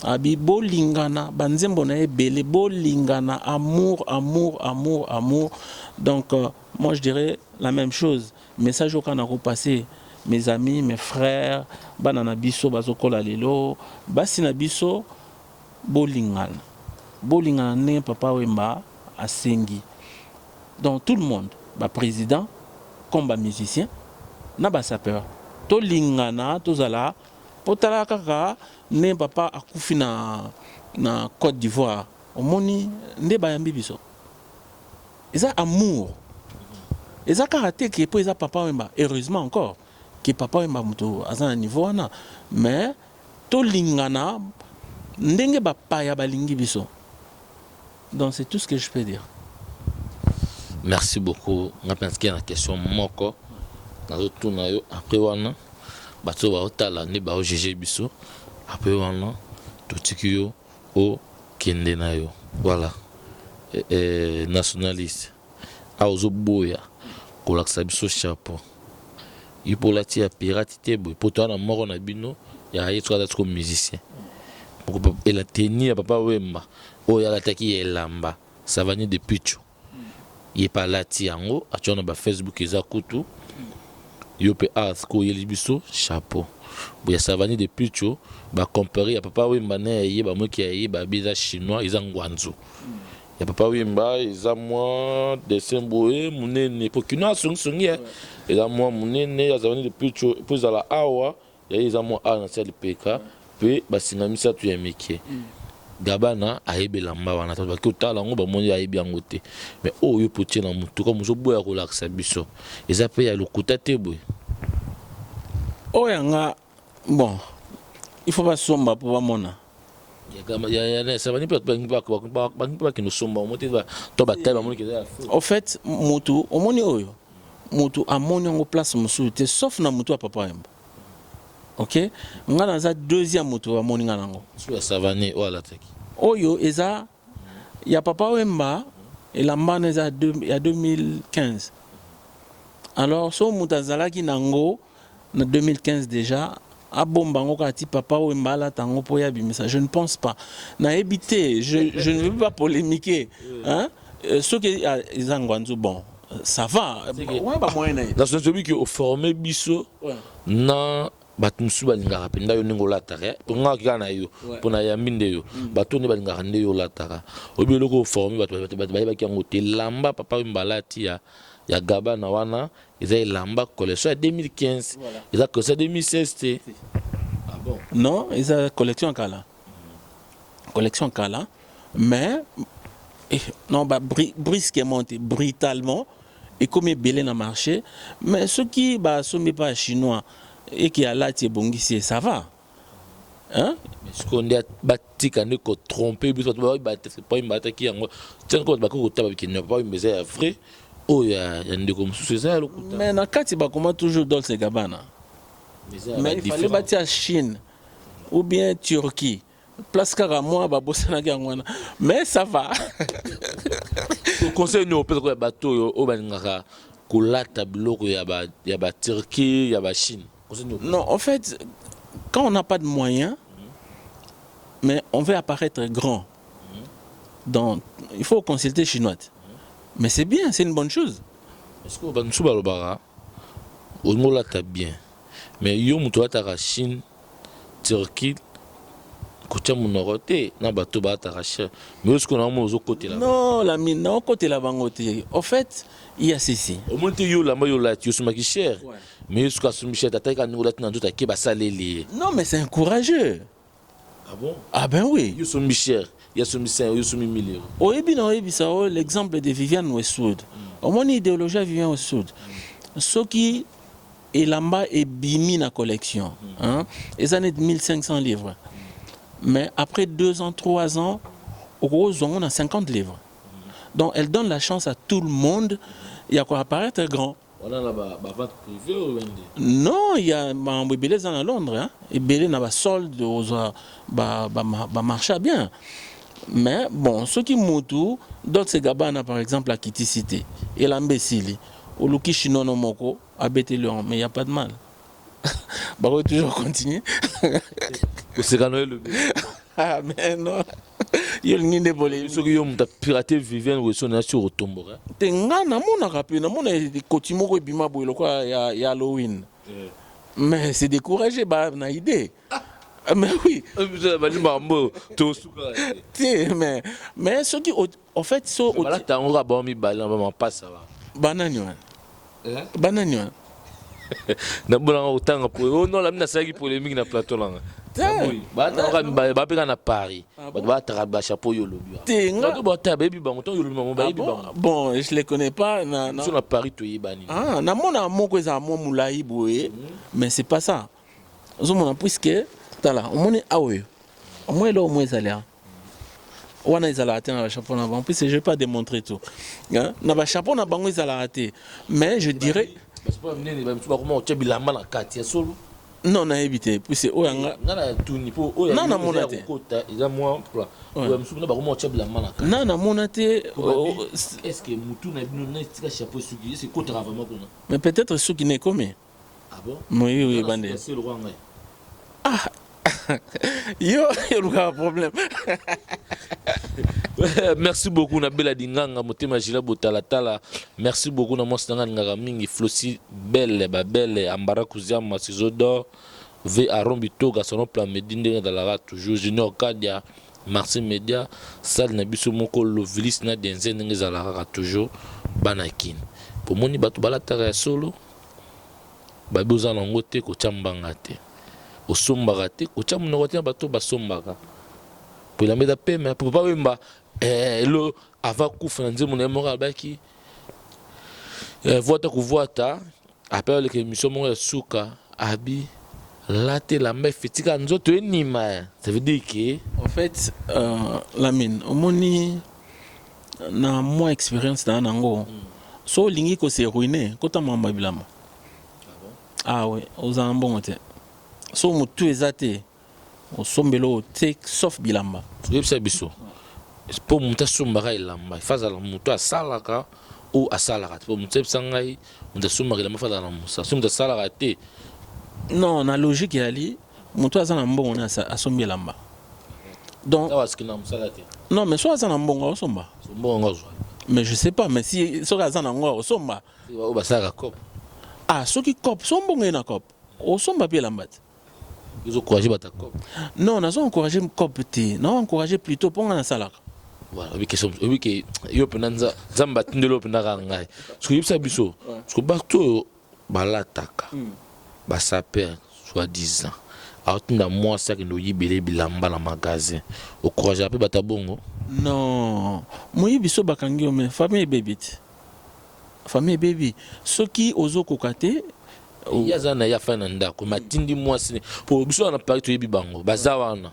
Speaker 3: Abi bolingana, banzembo na ebele, bolingana, amour, amour, amour, amour. Donc moi, je dirais la même chose. Message oyo kaka nakopasser, mes amis, mes frères, bana na biso bazokola lelo, basi na biso, bolingana, bolingana ndenge Papa Wemba asengi. Donc tout le monde, baprésident comme bamusicien na basapeur, tolingana, tozala po tala kaka ndenge papa akufi na Côte d'Ivoire, omoni nde bayambi biso. Eza amour, eza kaka te ke mpo eza Papa Wemba. Heureusement encore ke Papa Wemba moto aza na niveau wana, mais tolingana ndenge bapaya balingi biso. Donc c'est tout ce que je peux dire.
Speaker 2: Merci beaucoup. Nga mpe natikali na question moko nazotuna yo. Après wana, bato oyo baotala nde baojuge biso. Après wana, totiki yo okende na yo. Voilà. Nationaliste, awa ozoboya kolakisa biso chapeau yo mpo olati ya pirate te boye, po toza na moko na bino ya ye soki aza siko musicien, ela tenue ya Papa Wemba oyo alataki ya elamba Savani de Picho, ye mpe alati yango, atia na bafacebook eza kutu. Yo mpe awa sikoyo oyeli biso chapeau ya Savani de Picho, bacompare ya Papa Wemba na ya ye, bamoki ya ye babi eza chinois, eza ngwanzu. Ya Papa Wemba eza mwa dessin boye monene, po kino asongisongi ye eza mwa monene. Ya Savani de Picho mpo ezala awa, ya ye eza mwa awa na sia lipeka mpe basinga misato ya mike. Gabana ayebi elamba wana, to baki otala yango, bamoni ayebi yango te. Mais oyo mpo tie na motu comme ozoboya kolakisa biso, eza mpe ya lokuta te boye?
Speaker 3: Oyo yanga, bon, il faut basomba mpo bamona.
Speaker 2: Savani mpe bangi mpe bakende osomba omo te, to batali, bamoniki eza ya faux.
Speaker 3: Au fait, motu omoni oyo, motu amoni yango place mosusu te sauf na motu ya Papa Wemba. Ok, nga naza deuxième moto bamoni nga nango.
Speaker 2: So ya savane oyo alataki.
Speaker 3: Oyo eza ya Papa Wemba, elamba wana eza ya 2015. Alors so moto azalaki nango na 2015 déjà, abomba yango kaka ti Papa Wemba alata yango mpo ye abimisa, je ne pense pas. Nayebi te, je ne veux pas polémiquer, hein? Soki eza ngwanzu, bon, ça va, wana bamoyen na ye.
Speaker 2: Nasobi ke oforme biso na bato mosusu balingaka mpenza yo ndenge olataka, mpo nga kaka na yo mpo na yambi nde yo. Bato nde balingaka nde yo olataka. Oyebi eloko oforme bato, bato bayebaki yango te. Elamba Papa Wemba alati ya Gabana wana eza elamba collection ya 2015, eza collection ya 2016 te. Ah bon?
Speaker 3: Non, eza collection kala, collection kala, mais non, ba brusquement te, brutalement ekomi ebele na marché. Mais soki basombi pa chinois eke alati, ebongisi ye, ça va, hein?
Speaker 2: Sikoyo nde batika nde kotrompe biso. Bato baoyeba te Papa Wemba ataki yango tianko. Bato bakoki kotaba bikende Papa Wemba eza ya vrai, oyo ya ndeko mosusu eza ya lokuta.
Speaker 3: Mais na kati bakoma toujours Dolce Gabbana. Mais il fallait batia Chine ou bien Turquie, place kaka mwa babosanaki yango wana, mais ça va.
Speaker 2: Conseil nini opesa ya bato oyo balingaka kolata biloko ya baturquie, ya bachine?
Speaker 3: Non, en fait, quand on n'a pas de moyens mais on veut apparaître grand, donc il faut consulter chinois. Mais c'est bien, c'est une bonne chose.
Speaker 2: Est-ce que bato mosusu balobaka olingi olata bien, mais yo moto olataka Chine, Turquie, kotia monoko te na bato balataka cher, mais yo sikoyo naomona ozokotela?
Speaker 3: Non, Lamine, naokotela bango te. Au fait, il y a ceci.
Speaker 2: Omoni te, yo olamba, yo olati, osomaki cher, mais yo soki asombi cher, tataki kaka ndenge olati na nzoto, ake basaleli ye.
Speaker 3: Non, mais c'est encourageux.
Speaker 2: Ah bon?
Speaker 3: Ah ben oui.
Speaker 2: Yo osombi cher, ye asombi 5, yo osombi 1000 euros.
Speaker 3: Oyebi, na oyebisa oyo l'exemple de Viviane Westwood. Omoni idéologie ya Viviane Westwood, soki elamba ebimi na collection, hein, eza neti 1500 livres, mais après 2 ans, 3 ans, okozwa yango na 50 livres. Donc elle donne la chance à tout le monde ya koapparaître grand.
Speaker 2: Wana na bavente privée oyo wende?
Speaker 3: Non, il y a makambo ebele eza na Londres, hein? Ebele na basolde, ozwa bamarché ba bien. Mais bon, soki mutu Dolce Gabbana par exemple akitisi te elamba, esili, oluki chinono moko abeteli yango, mais y a pas de mal, bakoki toujours continuer.
Speaker 2: Koseka no elobi.
Speaker 3: Ah, mais non, yo olingi nde boye.
Speaker 2: Soki yo moto apirate Viviane Westwood na si okotomboka?
Speaker 3: Te, nga namonaka mpe namona ekoti moko ebima boye lokola ya Halloween, mais c'est découragé ba na idée. Ah, mais oui.
Speaker 2: Bali makambo tosuka.
Speaker 3: Te, mais soki en fait so
Speaker 2: Balata yango kaka bango mibale na bamapasa ba.
Speaker 3: Banani wana? Banani wana?
Speaker 2: Nabolanga kotanga po o non, Lami, nasalaki polémique na plateau nanga. Balataka mibale, bapeka na Paris, bato balataka bachapeau oyo olobi.
Speaker 3: Te, nga
Speaker 2: Bato batala bayebi bango. Ntango olobi bango, bayebi bango.
Speaker 3: Bon, je les connais pas na
Speaker 2: Biso na Paris toyebani.
Speaker 3: Ah, namona moko ezala mwa molai boye, mais c'est pas ça. Ozomona, puisque tala, omoni awa oyo, omoni eloko mo ezali awa wana, ezalaka te na bachapeau na bango. Puisque je vais pas démontrer tout, hein? Na bachapeau na bango ezalaka te, mais je dirais
Speaker 2: Bachapeau ya minene, bamisu bakoma kotia bilamba na kati ya solo.
Speaker 3: Non, nayebi te, puisque oyo yanga
Speaker 2: Nga na tuni mpo oyo
Speaker 3: Na namona te.
Speaker 2: Kokota eza mwa plat, oyo ya misusu kuna bakoma kotia bilamba na kati.
Speaker 3: Na namona te.
Speaker 2: Est ce que mutu na bino na etika chapeau, soki est ce ekotaka vraiment kuna?
Speaker 3: Mais peut-être soki na ekomi.
Speaker 2: Ah bon?
Speaker 3: Oui, bande.
Speaker 2: C'est le roi ngai.
Speaker 3: Ah, yo olukaka problème.
Speaker 2: Merci beaucoup na Bela Dinganga motema Gila Botalatala. Merci beaucoup na mwasi nanga alingaka mingi, Flosi Belle Babele Ambara Kuziama Ciseau d'or V Aron Bitoga salon plan medi ndenge ezalaka toujours, Junior Kadia Marcel Media salle na biso moko Lovilis na Denzel ndenge ezalaka kaka toujours. Bana Kini pomoni bato balataka ya solo, babi oza nango te, kotia mbanga te, osombaka te, kotia monoko te na bato basombaka po elamba eza peme. Po Papa Wemba elo avant kufa, na nzembo na ye moko alobaki "Vwata kovwata". Apres aleka émission moko ya suka, abi lata elamba efetika nzoto enima, ça veut dire que
Speaker 3: En fait, Lamine, omoni na mwa expérience na nango, so olingi kose ruiner, kota mambo ya bilamba. Ah oui, ozala mbongo te. So motu eza te, osombeli oyo te, sauf bilamba.
Speaker 2: Oyebisa biso, mpo moto asombaka elamba, ifa azala moto asalaka o asalaka te? Mpo moto ayebisa ngai, moto asombaka elamba fa azala na mosala. So moto asalaka te?
Speaker 3: Non, na logique eyali moto aza na mbongo ne asombi elamba, donc
Speaker 2: awa asiki na mosala te.
Speaker 3: Non, mais so aza na mbongo, aosomba.
Speaker 2: So mbongo yango azwa?
Speaker 3: Mais je sais pas, mais si soki aza na yango, aosomba.
Speaker 2: Oyo basalaka cop?
Speaker 3: Ah, soki cop, so mbongo ye na cop, osomba mpe elamba te.
Speaker 2: Ozoencourage bato ya cop?
Speaker 3: Non, nazo encourage cop te, nazo encourage plutôt mpo nga nasalaka.
Speaker 2: Voilà, oyebi question, oyebi ke yo mpena Nzambe atindeli oyo mpena kaka ngai. Soki oyebisa biso, soki bato oyo balataka basapeurs soi-disant aotinda mwasi akende oyibela bilamba na magasin, oencouragea mpe bato ya bongo?
Speaker 3: Non, moyibi so bakangi yo, mais famille ebebi te, famille ebebi soki ozokoka te.
Speaker 2: Ye aza na ye, afai na ndako, me atindi mwasi. Po biso wana na Paris toyebi bango, baza wana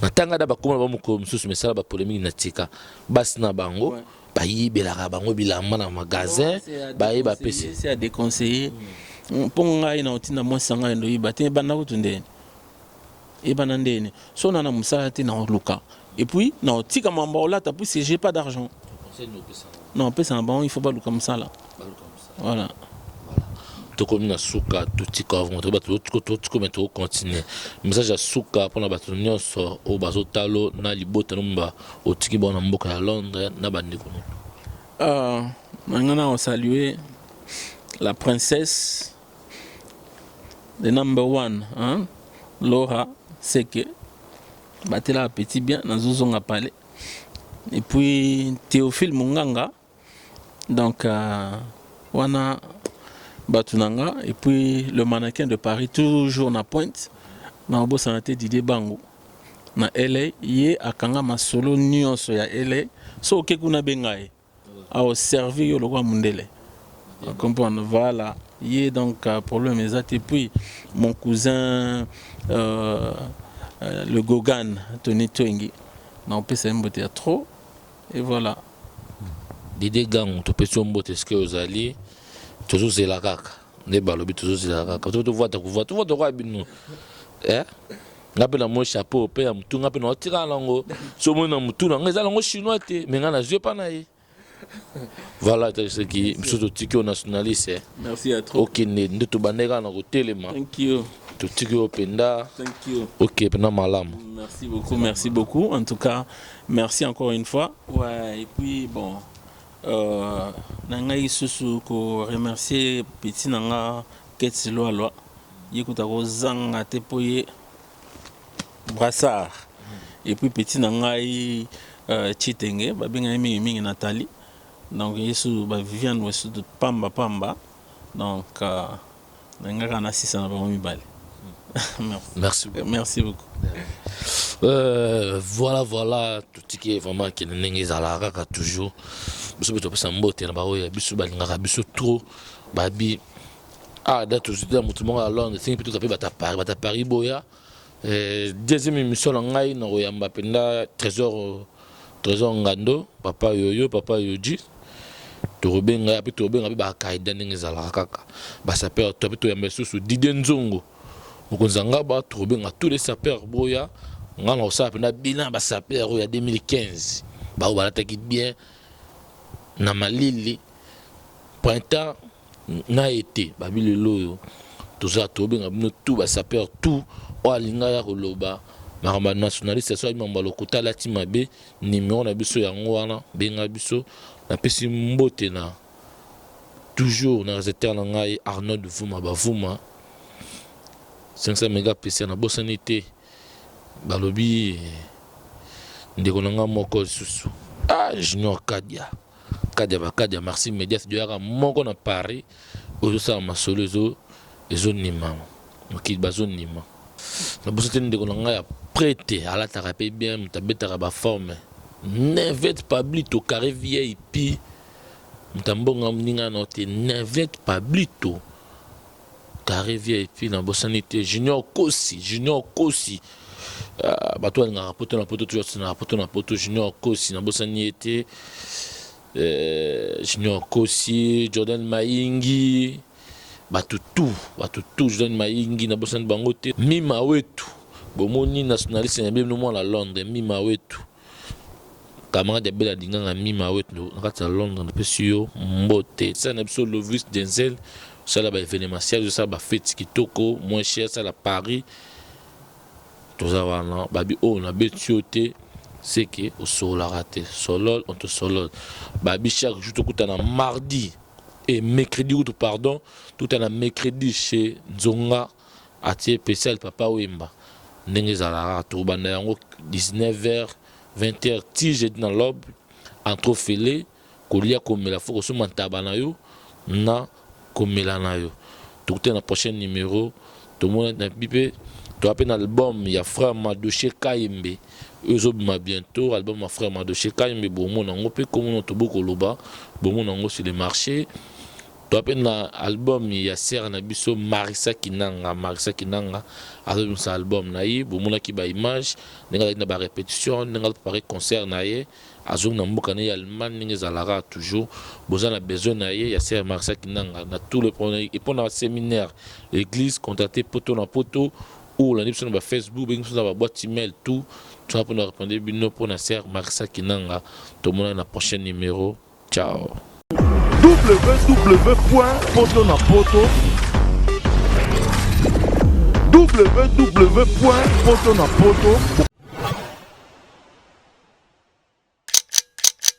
Speaker 2: na ntanga da bakóma na bamokolo mosusu, mesala bapolémique na tika basi na bango bayibelaka bango bilamba na magasin, baye bapesi.
Speaker 3: C'est à déconseiller, mpo ngai na otinda mwasi na ngai ndoyiba te. Ebanda kutu ndeni, ebanda ndeni so na mosala te, na oluka et puis na otika mambo olata, puisque j'ai pas d'argent. Non, opesa na bango, il faut baluka mosala, voilà.
Speaker 2: Tokomi na suka, totika totikome, tokocontinue. Message ya suka mpona bato nyonso oyo bazotalo na libota nomba otiki bango na mboka ya Londres na bandeko no.
Speaker 3: Na nga na saluer la princesse, the number one, hein? Laura Seke, batela petit bien, nazozonga palais. Et puis Théophile Munganga, donc wana bato na nga. Et puis le mannequin de Paris, toujours na pointe, na obosana te Didier Bango na LA. Ye akanga masolo nyonso ya LA. So oke kuna, benga ye, aoservir yo lokola mondele, comprendre. Voilà, ye donc problème eza te. Puis mon cousin le Gogan Tony Twengi, na opesa ye mbote ya trop, et voilà.
Speaker 2: Dide Gango, topesi yo mbote. Eske ozali, tozozela kaka nde balobi, tozozela kaka tovata kovata, tovata kwa bino. Nga mpe na moi chapeau mpe ya motu, nga mpe naotikala nango. So omoni na motu na nga eza nango chinois te, me nga nazwi epa na ye. Voilà, soki biso totiki yo nationaliste.
Speaker 3: Merci à trop.
Speaker 2: Okende nde tobandaki kaka na kotelema.
Speaker 3: Thank you.
Speaker 2: Totiki yo mpenza.
Speaker 3: Thank you.
Speaker 2: Ok, mpenza malamu.
Speaker 3: Merci beaucoup, merci beaucoup. En tout cas, merci encore une fois. Ouais, et puis bon, na ngai lisusu ko remercier petit na nga Keti Lwalwa, ye kuta kozanga te mpo ye brassard. Et puis petit na ngai Chitenge, babengaki mingimingi Nathalie. Donc ye su ba Viviane Wesu pamba pamba. Donc na ngai kaka nasisa na bango mibale. Merci.
Speaker 2: Merci.
Speaker 3: Merci beaucoup.
Speaker 2: Voilà, totiki vraiment akende ndenge ezalaka kaka. Toujours biso mpe topesa mbote na baoyo ya biso balingaka biso trop. Babi ah, da tozwi te na motu moko ya Londres, esengi mpe toza mpe bato ya Paris, bato ya Paris boya. Deuxième émission na ngai na koyamba mpenza Trésor, Trésor Ngando, papa yoyo, papa Yoji. Tokobenga ye mpe, tokobenga mpe baakaida ndenge ezalaka kaka, basapeurs to mpe toyamba lisusu Didie Nzongo, mokonzi ya ngaba. Tokobenga tous les sapeurs, boya. Nga na kosala mpenza bilan ya basapeurs oyo ya 2015, baoyo balataki bien na malili, printemps na été. Babi lelo oyo toza, tobenga bino tout basapeurs, tout oyo alinga ya koloba makambo ya nationaliste, so ayebi makambo ya lokuta, alati mabe, nimero na biso yango wana, benga biso. Napesi mbote na toujours na réalisateur na ngai Arnold Vuma, Bavuma 500 mega pesa. Nabosani te, balobi ndeko na ngai moko lisusu, ah, Junior Kadia, Kadia Bakadia, merci. Medias doyaka moko na Paris oyo ezosala masolo, ezonima mokili, bazonima. Nabosa te ndeko na ngai ya prete, alataka mpe bien, moto abetaka baforme, Nevet Pablito Carré VIP, moto ambonga moninga na te, Nevet Pablito Carré VIP. Nabosani te Junior Kosi, Junior Kosi, bato balingaka Poto na Poto, toujours na Poto na Poto. Junior Kosi, nabosani ye te, Junior Kosi, Jordan Maingi. Bato tout, bato tout, Josiane Mayingi nabosani bango te. Mima Wetu, bomoni nationaliste na bino mwana Londres, Mima Wetu. Camarade ya Bella Dinganga Mima Wetu na kati ya Londres napesi yo mbote. Sala na biso Lovis Denzel, sala ba événementiel, sala ba fête kitoko, moins cher, sala Paris. Toza wana babi oyo na beti yo te seke osololaka te solol on te solol babi chaque jour tokutana mardi et mercredi kutu pardon tokutana mercredi chez Nzonga atie spécial Papa Wemba ndenge ezalaka tokobanda yango 19h 20h ti jeudi na lobe entre ofele kolia komela fo kosomba ntaba na yo na komela na yo. Tokutana na prochain numero. Tomona na bipe toa pe na album ya frère Madoche Kayembe oyo ezobima bientôt, album ya frère Madoche Kayembe bomona yango pe komona tobo koloba bomona yango sur le marché. Toa pe na album ya sœur na biso Marissa Kinanga, Marissa Kinanga azobimisa album na ye, bomonaki ba image ndenge azalaki na ba répétition, ndenge azo préparer concert na ye. Azongi na mboka naye ya Allemagne ndenge ezalaka toujours boza na besoin na ye ya sœur Marcia Kinanga na tout le et pona séminaire église contacter poto na poto ou olandi biso na ba Facebook bengi biso na ba boîte email tout toza pona répondre bino pona sœur Marcia Kinanga tomonana na prochain numéro ciao.
Speaker 1: www.potonapoto www.potonapoto.